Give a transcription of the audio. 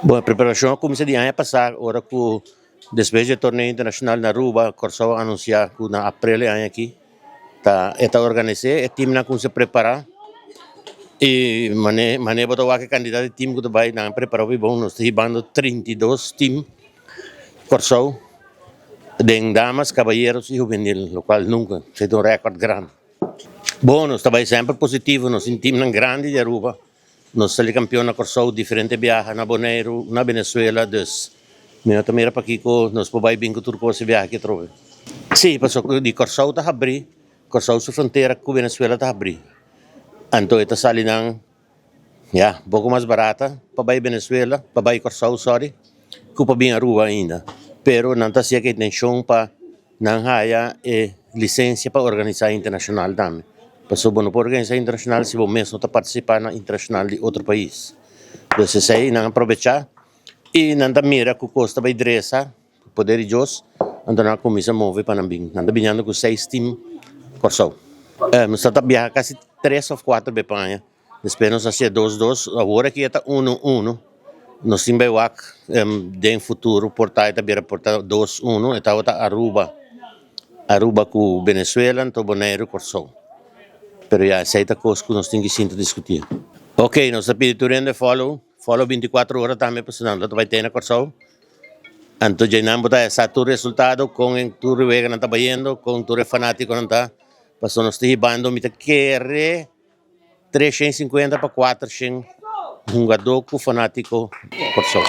Bon, e preparashon a kuminsá di aña pasá ora ku despues di e torneo internashonal na Aruba, Kòrsou a anunsiá ku na aprel e aña aki ta e ta organis'é. E timnan a kuminsá prepará i mane mane bo ta wak e kantidat di tim ku ta bai nan a prepará hopi bon. Nos ta hibando 32 tim Kòrsou den damas, kabayeros i hubenil, lokual nunka esei ta un rèkòrt grandi. Bon, nos ta bai semper positivo, nos tin timnan grandi di Aruba. Nos sali kampion na Kòrsou diferente biaha, na Boneiru, na Venezuela, dus mi no ta mira pakiko nos por bai bin ku tur kos e biaha aki atrobe. Sí, pasobra di Kòrsou ta habrí, Kòrsou su frontera ku Venezuela ta habrí, anto e ta sali nan ya poko mas barata pa bai Venezuela, pa bai Kòrsou sòri, ku pa bin Aruba ainda, pero nan ta hasi e intenshon pa Nan haya e lisensia pa organisá internashonal tambe. Pasobra bo no por organisá internashonal si bo mes no ta partisipá na internashonal di otro pais. Dus esei nan a probechá i nan ta mira ku kos ta bai dresa ku poder di Dios, anto nan a kuminsá move pa nan bin. Nan ta biniando ku seis tim Kòrsou. Nos ta ta biaha kasi tres òf kuater be pa aña. Despues nos a hacia dos dos, awor aki e ta uno uno. Nos tin bay wak den futuro por ta e ta bira por ta dos uno, e tabata Aruba, Aruba cu Venezuela anto Boneiru Corsou. Pero ya esey ta cos cu nos tin ki sinta discuti. Ok, nos ta pidi tur hende follow, follow 24 ora tambe pasobra nan lo ta bay tene Corsou. Anto djeinan bo ta sa tur resultado con tur e weganan ta bayendo, con tur e fanaticonan ta, pasobra nos ta hibando mi ta kere. 350 pa 400 hungadó ku fanátiko Kòrsou.